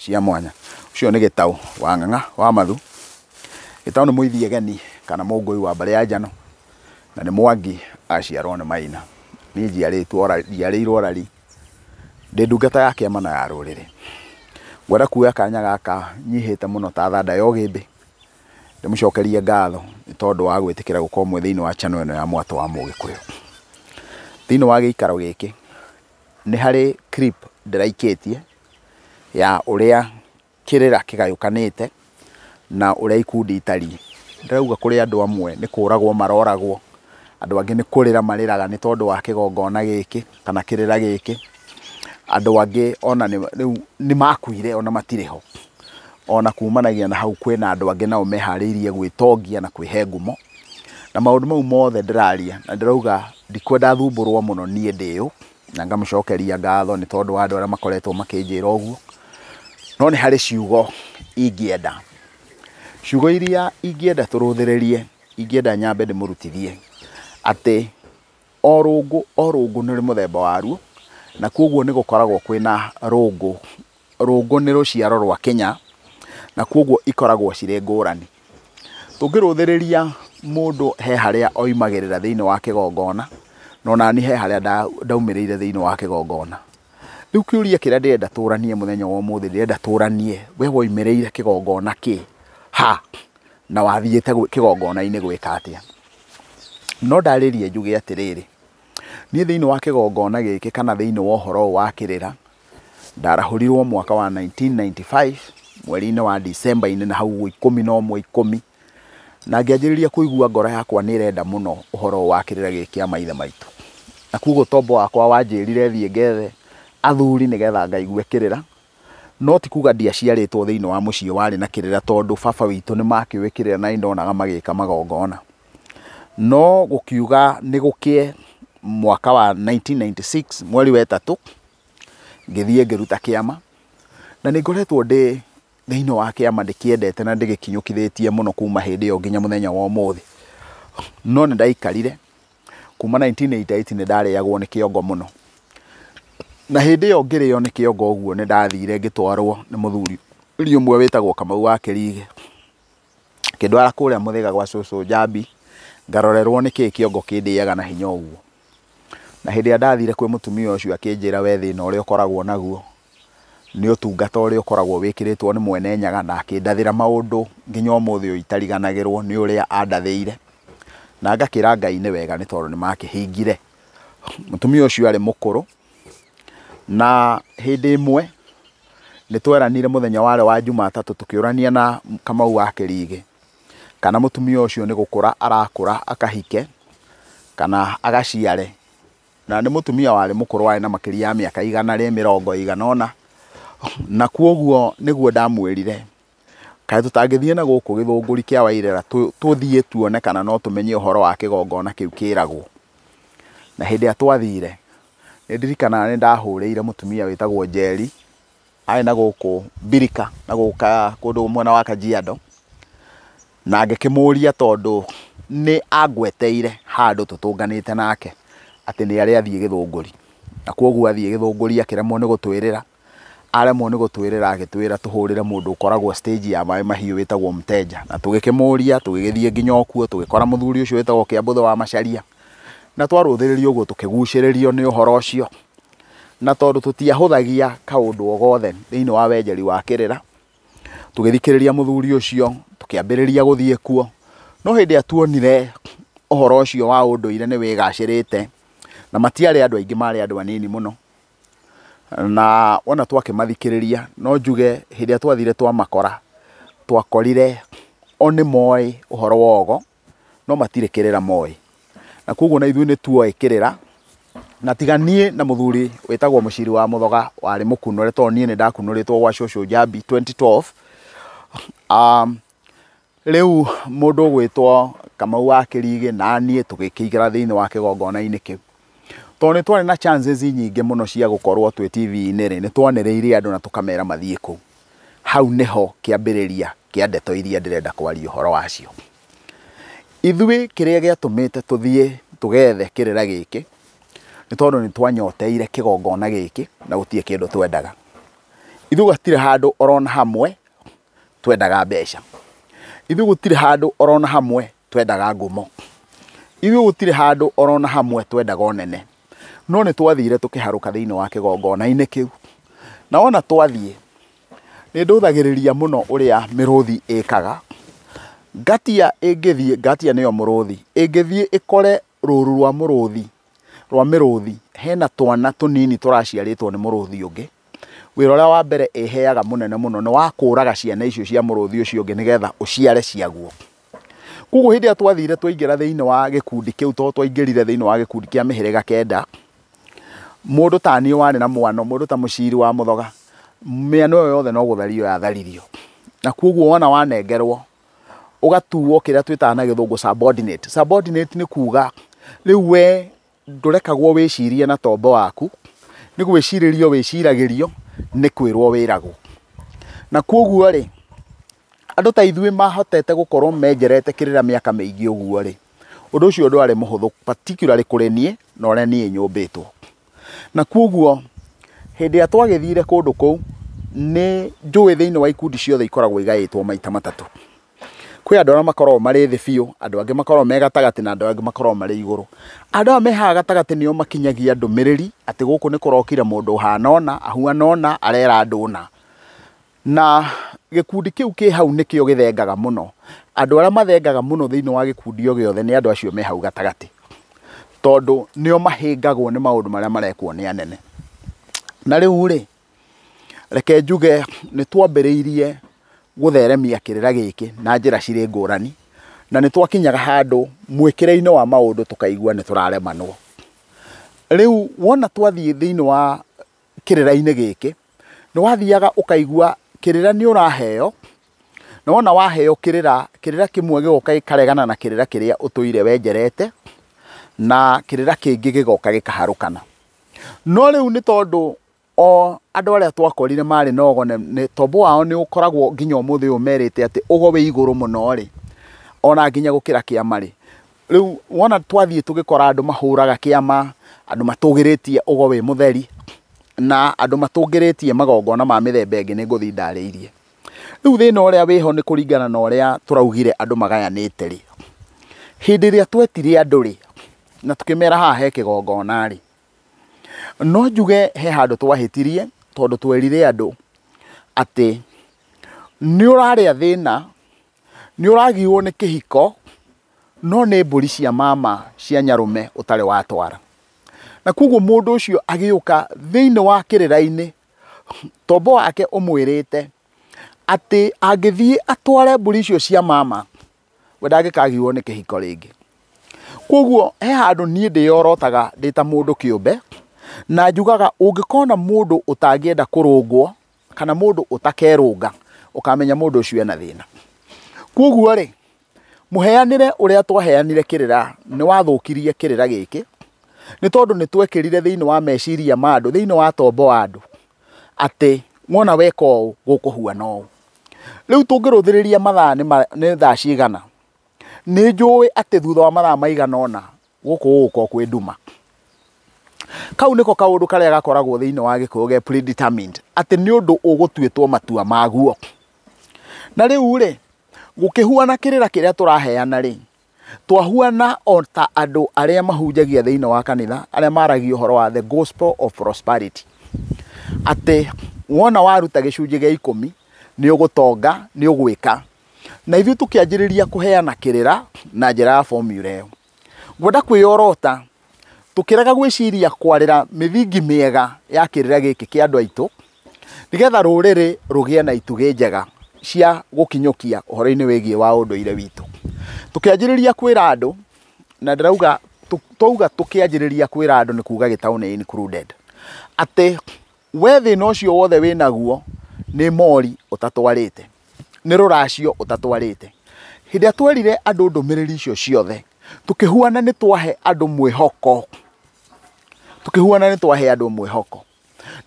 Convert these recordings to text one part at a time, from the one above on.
Cia mwanya. Ũcio nĩ Gĩtaũ wa Ng'ang'a wa Mathu. Gĩtaũ nĩ mũithiegeni kana mũngũi wa mbarĩ ya Njano na nĩ Mwangi aciarwo nĩ Maina. Niĩ njiarĩtwo njiarĩirwo Rari, ndĩ ndungata ya kĩama na ya rũrĩrĩ. Ngwenda kuoya kanya gaka nyihĩte mũno ta thanda ya ũgĩmbĩ, ndĩmũcokerie ngatho nĩ tondũ wa gwĩtĩkĩra gũkorwo mwĩ thĩinĩ wa channel ĩno ya Mwatũ wa Mũgĩkũyũ. Thĩinĩ wa gĩikaro gĩkĩ nĩ harĩ clip ndĩraikĩtie ya ũrĩa kĩrĩra kĩgayũkanĩte na ũrĩa ikundi itariĩ. Ndĩrauga kũrĩ andũ amwe nĩ kũragwo maroragwo, andũ angĩ nĩ kũrĩra marĩraga nĩ tondũ wa kĩgongona gĩkĩ kana kĩrĩra gĩkĩ, andũ angĩ ona rĩu nĩ makuire ona matirĩ ho. Ona kumanagia na hau kwĩna andũ angĩ nao meharĩirie gwĩtongia na kwĩhe ngumo. Na maũndũ mau mothe ndĩraria na ndĩrauga ndikwenda thumbũrwo mũno niĩ ndĩũ, na ngamũcokeria ngatho nĩ tondũ wa andũ arĩa makoretwo makĩnjĩra ũguo. No nĩ harĩ ciugo ingĩenda, ciugo iria ingĩenda tũrũthĩrĩrie, ingĩenda nyambe ndĩmũrutithie atĩ o rũngũ o rũngũ nĩ rũrĩ mũthemba waruo, na koguo nĩ gũkoragwo kwĩna rũngũ. Rũngũ nĩ rũciaro rwa kĩnya, na koguo ikoragwo cirĩ ngũrani. Tũngĩrũthĩrĩria mũndũ he harĩa oimagĩrĩra thĩinĩ wa kĩgongona, no nani he harĩa ndaumĩrĩire thĩinĩ wa kĩgongona. Rĩu kĩũria kĩrĩa ndĩrenda tũranie mũthenya wa ũmũthĩ, ndĩrenda tũranie we woimĩrĩire kĩgongona kĩ ha na wathiĩte kĩgongona-inĩ gwĩka atĩa. No ndarĩrie njuge atĩrĩrĩ, niĩ thĩinĩ wa kĩgongona gĩkĩ kana thĩinĩ wa ũhoro ũyũ wa kĩrĩra, ndarahũrirwo mwaka wa 1995 mweri-inĩ wa December-inĩ na hau 11 10, na ngĩanjĩrĩria kũigua ngoro yakwa nĩ ĩrenda mũno ũhoro ũyũ wa kĩrĩra gĩkĩ kĩa maithe maitũ. Na koguo tombo wakwa wanjĩrire thiĩ ngethe athuri nĩgetha ngaigue kĩrĩra, no ti kuga ndiaciarĩtwo thĩinĩ wa mũciĩ warĩ na kĩrĩra, tondũ baba witũ nĩ makĩũĩ kĩrĩra na nĩndonaga magĩka magongona. No gũkiuga nĩ gũkĩe mwaka wa 1996 mweri wa ĩtatũ, ngĩthiĩ ngĩruta kĩama, na nĩ ngoretwo ndĩ thĩinĩ wa kĩama ndĩkĩendete na ndĩgĩkinyũkithĩtie mũno kuma hĩndĩ ĩyo nginya mũthenya wa ũmũthĩ. No nĩ ndaikarire kuma 1988 nĩ ndarĩagwo nĩ kĩongo mũno, na hĩndĩ ĩyo ngĩrĩo nĩ kĩongo ũguo nĩ ndathire ngĩtwarwo nĩ mũthuri ũmwe wĩtagwo Kamau wa Kĩrigĩ, akĩndwara kũrĩa Mũthĩga gwa cũcũ Njambi, ngarorerwo nĩkĩĩ kĩongo kĩndĩaga na hinya ũguo. Na hĩndĩ ĩrĩa ndathire kwĩ mũtumia ũcio akĩnjĩra we thĩna ũrĩa ũkoragwo naguo nĩ ũtungata ũrĩa ũkoragwo wĩkĩrĩtwo nĩ mwene Nyaga, na akĩndathĩra maũndũ nginya ũmũthĩ ũyũ itariganagĩrwo nĩ ũrĩa andathĩire, na ngakĩra Ngai nĩ wega nĩ tondũ nĩ makĩhingire. Mũtumia ũcio arĩ mũkũrũ, na hĩndĩ ĩmwe nĩ tweranire mũthenya warĩ wa Jumatatũ tũkĩũrania na Kamau wa Kĩrigĩ kana mũtumia ũcio nĩ gũkũra arakũra akahike kana agaciare. Na nĩ mũtumia warĩ mũkũrũ, warĩ na makĩria ya mĩaka 180, na koguo nĩguo ndamwĩrire kaĩ tũtangĩthiĩ na gũkũ gĩthũngũri kĩa Wairera tũthiĩ tuone kana no tũmenye ũhoro wa kĩgongona kĩu kĩragwo. Na hĩndĩ ĩrĩa twathire nĩ ndirikanaga nĩ ndahũrĩire mũtumia wĩtagwo Njeri, arĩ na gũkũ Mbirika na gũka kũndũ mwena wa Kajiado, na ngĩkĩmũria tondũ nĩ angweteire handũ tũtũnganĩte nake atĩ nĩ arĩ athiĩ gĩthũngũri, na koguo athiĩ gĩthũngũri akĩremwo nĩ gũtwĩrĩra, aremwo nĩ gũtwĩrĩra agĩtwĩra tũhũrĩre mũndũ ũkoragwo stage ya maĩ mahiũ wĩtagwo Mteja, na tũgĩkĩmũria tũgĩgĩthiĩ nginya okuo tũgĩkora mũthuri ũcio wĩtagwo Kĩambũthũ wa Macharia, na twarũthĩrĩrio ũguo tũkĩgucĩrĩrio nĩ ũhoro ũcio, na tondũ tũtiahũthagia kaũndũ o gothe thĩinĩ wa wenjeri wa kĩrĩra, tũgĩthikĩrĩria mũthuri ũcio tũkĩambĩrĩria gũthiĩ kuo. No hĩndĩ ĩrĩa tuonire ũhoro ũcio wa ũndũire nĩ wĩgacĩrĩte, na matiarĩ andũ aingĩ, marĩ andũ anini mũno, na wona twakĩmathikĩrĩria no njuge hĩndĩ ĩrĩa twathire twamakora, twakorire o nĩ moĩ ũhoro wa ogo no matirĩ kĩrĩra moĩ, na koguo na ithuĩ nĩ tuoĩ kĩrĩra, na tiga niĩ na mũthuri wĩtagwo Mũciri wa Mũthoga warĩ mũkunũre, tondũ niĩ nĩ ndakunũrĩtwo gwa cũcũ Njambi 2012. Rĩu mũndũ ũgwĩtwo Kamau wa Kĩrigĩ na niĩ tũgĩkĩingĩra thĩinĩ wa kĩgongona-inĩ kĩu, tondũ nĩ twarĩ na chances nyingĩ mũno cia gũkorwo twĩ TV-inĩ rĩ, nĩ twanĩrĩire andũ na tũkamera mathiĩ kũu. Hau nĩho kĩambĩrĩria kĩa ndeto iria ndĩrenda kwaria ũhoro wacio. Ithuĩ kĩrĩa gĩatũmĩte tũthiĩ tũgethe kĩrĩra gĩkĩ nĩ tondũ nĩ twanyoteire kĩgongona gĩkĩ na gũtirĩ kĩndũ twendaga. Ithuĩ gũtirĩ handũ orona hamwe twendaga mbeca. Ithuĩ gũtirĩ handũ orona hamwe twendaga ngumo. Ithuĩ gũtirĩ handũ orona hamwe twendaga ũnene. No nĩ twathire tũkĩharũka thĩinĩ wa kĩgongona-inĩ kĩu. Na wona twathiĩ, nĩ ndũthagĩrĩria mũno ũrĩa mĩrũthi ĩkaga. Ngatia ĩngĩthiĩ, ngatia nĩyo mũrũthi, ĩngĩthiĩ ĩkore rũru rwa mũrũthi, rwa mĩrũthi, hena twana tũnini tũraciarĩtwo nĩ mũrũthi ũngĩ. Wĩra ũrĩa wa mbere ĩheaga mũnene mũno nĩ wa kũraga ciana icio cia mũrũthi ũcio ũngĩ nĩgetha ũciare ciaguo. Koguo hĩndĩ ĩrĩa twathire twaingĩra thĩinĩ wa gĩkundi kĩu, tondũ twaingĩrire thĩinĩ wa gĩkundi kĩa mĩhĩrĩga 9, mũndũ ta niĩ warĩ na mwano, mũndũ ta mũciri wa Mũthoga, mĩano ĩyo yothe no gũthario yatharirio. Na koguo wona wanengerwo, ũgatuo kĩrĩa twĩtaga na gĩthũngũ subordinate. Subordinate nĩ kuga rĩu we ndũrekagwo wĩcirie na tombo waku, nĩ gwĩcirĩrio wĩciragĩrio, nĩ kwĩrwo wĩragwo. Na koguo rĩ, andũ ta ithuĩ mahotete gũkorwo menjerete kĩrĩra mĩaka mĩingĩ ũguo rĩ, ũndũ ũcio ndwarĩ mũhũthũ, particularly kũrĩ niĩ na ũrĩa niĩ nyũmbĩtwo. Na koguo hĩndĩ ĩrĩa twagĩthire kũndũ kũu, nĩ njũĩ thĩinĩ wa ikundi ciothe ikoragwo igaĩtwo maita matatũ. Kwĩ andũ arĩa makoragwo marĩ thĩ biũ, andũ angĩ makoragwo me gatagatĩ na andũ angĩ makoragwo marĩ igũrũ. Andũ aya me haha gatagatĩ nĩo makinyagia ndũmĩrĩri atĩ gũkũ nĩ kũrokire mũndũ ũhana ũna, ahuana ũna, arera andũ ũna. Na gĩkundi kĩu kĩ hau nĩkĩo gĩthengaga mũno. Andũ arĩa mathengaga mũno thĩinĩ wa gĩkundi o gĩothe nĩ andũ acio me hau gatagatĩ, tondũ nĩo mahĩngagwo nĩ maũndũ marĩa marekwo nĩ anene. Na rĩu rĩ, reke njuge nĩ twambĩrĩirie gũtheremia kĩrĩra gĩkĩ na njĩra cirĩ ngũrani, na nĩ twakinyaga handũ mwĩkĩre-inĩ wa maũndũ tũkaigua nĩ tũraremanwo. Rĩu wona twathiĩ thĩinĩ wa kĩrĩra-inĩ gĩkĩ, nĩ wathiaga ũkaigua kĩrĩra nĩ ũraheo, na wona waheo kĩrĩra, kĩrĩra kĩmwe gĩgoka gĩkaregana na kĩrĩra kĩrĩa ũtũire wenjerete, na kĩrĩra kĩngĩ gĩgoka gĩkaharũkana. No rĩu nĩ tondũ o andũ arĩa twakorire marĩ na ũgo, nĩ tombo wao nĩ ũkoragwo nginya ũmũthĩ ũyũ merĩte atĩ ũgo wĩ igũrũ mũno rĩ, ona nginya gũkĩra kĩama rĩ. Rĩu wona twathiĩ tũgĩkora andũ mahũraga kĩama, andũ matũgĩrĩtie ũgo wĩ mũtheri, na andũ matũngĩrĩtie magongona ma mĩthemba ĩngĩ, nĩ ngũthiĩ ndarĩirie. Rĩu thĩna ũrĩa wĩho nĩ kũringana na ũrĩa tũraugire andũ magayanĩte rĩ. Hĩndĩ ĩrĩa twetire andũ rĩ, na tũkĩmera haha he kĩgongona rĩ, no njuge he handũ twahĩtirie, tondũ twerire andũ atĩ nĩ ũrarĩa thĩna, nĩ ũragirwo nĩ kĩhiko, no nĩ mbũri cia mama cia nyarũme ũtarĩ watwara. Na koguo mũndũ ũcio agĩũka thĩinĩ wa kĩrĩra-inĩ, tombo wake ũmwĩrĩte atĩ angĩthiĩ atware mbũri icio cia mama, we ndangĩkagirwo nĩ kĩhiko rĩngĩ. Koguo he handũ niĩ ndĩyorotaga ndĩ ta mũndũ kĩũmbe, na njugaga ũngĩkona mũndũ ũtangĩenda kũrũngwo kana mũndũ ũtakerũnga, ũkamenya mũndũ ũcio ena thĩna. Koguo rĩ, mũheanĩre ũrĩa twaheanire kĩrĩra nĩ wathũkirie kĩrĩra gĩkĩ, nĩ tondũ nĩ twekĩrire thĩinĩ wa meciria ma andũ, thĩinĩ wa tombo wa andũ, atĩ wona weka ũũ gũkũhuana ũũ. Rĩu tũngĩrũthĩrĩria mathaa nĩ thaa cigana, nĩ njũĩ atĩ thutha wa mathaa maigana ũna gũkũ gũgũkorwo kwĩ nduma. Kau nĩko kaũndũ karĩa gakoragwo thĩinĩ wa Gĩkũyũ ge predetermined, atĩ nĩ ũndũ ũgũtuĩtwo matua maguo. Na rĩu rĩ, gũkĩhuana kĩrĩra kĩrĩa tũraheana rĩ, twahuana o ta andũ arĩa mahunjagia thĩinĩ wa kanitha, arĩa maragia ũhoro wa the gospel of prosperity, atĩ wona waruta gĩcunjĩ gĩa 10 nĩ ũgũtonga, nĩ ũgwĩka. Na ithuĩ tũkĩanjĩrĩria kũheana kĩrĩra na njĩra ya formula ĩyo. Ngwenda kwĩyorota tũkĩrega gwĩciria kwarĩra mĩthingi mĩega ya kĩrĩra gĩkĩ kĩa andũ aitũ, nĩgetha rũrĩrĩ rũgĩe na itugĩ njega cia gũkinyũkia ũhoro-inĩ wĩgiĩ wa ũndũire witũ. Tũkĩanjĩrĩria kwĩra andũ, na ndĩrauga twauga tũkĩanjĩrĩria kwĩra andũ nĩ kuga gĩtaũ nĩ included, atĩ we thĩna ũcio wothe wĩnaguo nĩ mori ũtatwarĩte, nĩ rũracio ũtatwarĩte. Hĩndĩ ĩrĩa twerire andũ ndũmĩrĩri icio ciothe, tũkĩhuana nĩ twahe andũ mwĩhoko. Tũkĩhuana nĩ twahe andũ mwĩhoko.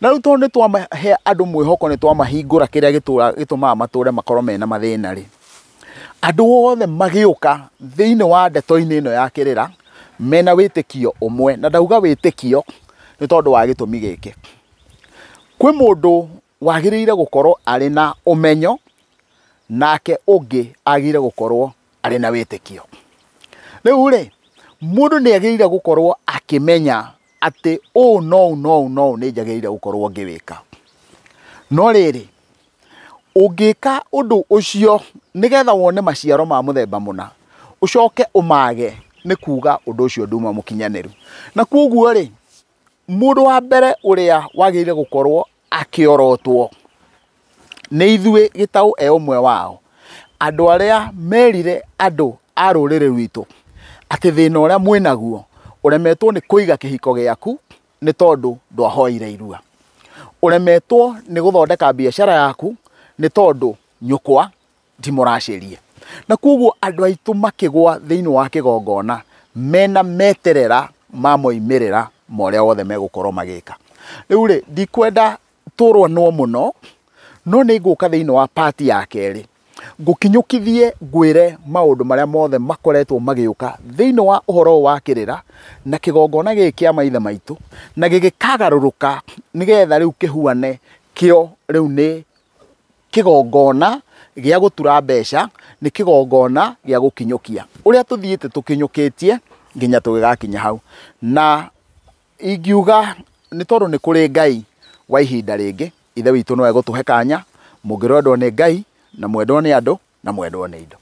Na rĩu tondũ nĩ twahe andũ mwĩhoko, nĩ twamahingũra kĩrĩa gĩtũmaga matũre makorwo mena mathĩna rĩ, andũ othe magĩũka thĩinĩ wa ndeto-inĩ ĩno ya kĩrĩra mena wĩtĩkio ũmwe. Na ndauga wĩtĩkio nĩ tondũ wa gĩtũmi gĩkĩ. Kwĩ mũndũ wagĩrĩire gũkorwo arĩ na ũmenyo, nake ũngĩ agĩrĩire gũkorwo arĩ na wĩtĩkio. Rĩu rĩ, mũndũ nĩ agĩrĩire gũkorwo akĩmenya atĩ ũũ no ũũ no ũũ no ũũ nĩ njagĩrĩire gũkorwo ngĩwĩka. No rĩrĩ, ũngĩka ũndũ ũcio nĩgetha wone maciaro ma mũthemba mũna, ũcoke ũmage, nĩ kuga ũndũ ũcio nduma mũkinyanĩru. Na koguo rĩ, mũndũ wa mbere ũrĩa wagĩrĩire gũkorwo akĩorotwo nĩ ithuĩ Gĩtaũ e ũmwe wao, andũ arĩa merire andũ a rũrĩrĩ rwitũ atĩ thĩna ũrĩa mwĩnaguo ũremetwo nĩ kũiga kĩhiko gĩaku nĩ tondũ ndwahoire irua, ũremetwo nĩ gũthondeka biacara yaku nĩ tondũ nyũkwa ndimũracĩrie. Na koguo andũ aitũ makĩgwa thĩinĩ wa kĩgongona mena meterera ma moimĩrĩra ma ũrĩa wothe megũkorwo magĩka. Rĩu rĩ, ndikwenda tũrwanwo mũno, no nĩ ngũka thĩinĩ wa part ya kerĩ ngũkinyũkithie ngwĩre maũndũ marĩa mothe makoretwo magĩũka thĩinĩ wa ũhoro ũyũ wa kĩrĩra na kĩgongona gĩkĩ kĩa maithe maitũ, na gĩgĩkagarũrũka nĩgetha rĩu kĩhuane kĩo rĩu nĩ kĩgongona gĩa gũtura mbeca, nĩ kĩgongona gĩa gũkinyũkia ũrĩa tũthiĩte tũkinyũkĩtie nginya tũgĩgakinya hau. Na ingiuga nĩ tondũ nĩ kũrĩ Ngai wa ihinda rĩngĩ, Ithe witũ no egũtũhe kanya, mũngĩrwendwo nĩ Ngai na mwendwo nĩ andũ na mwendwo nĩ indo.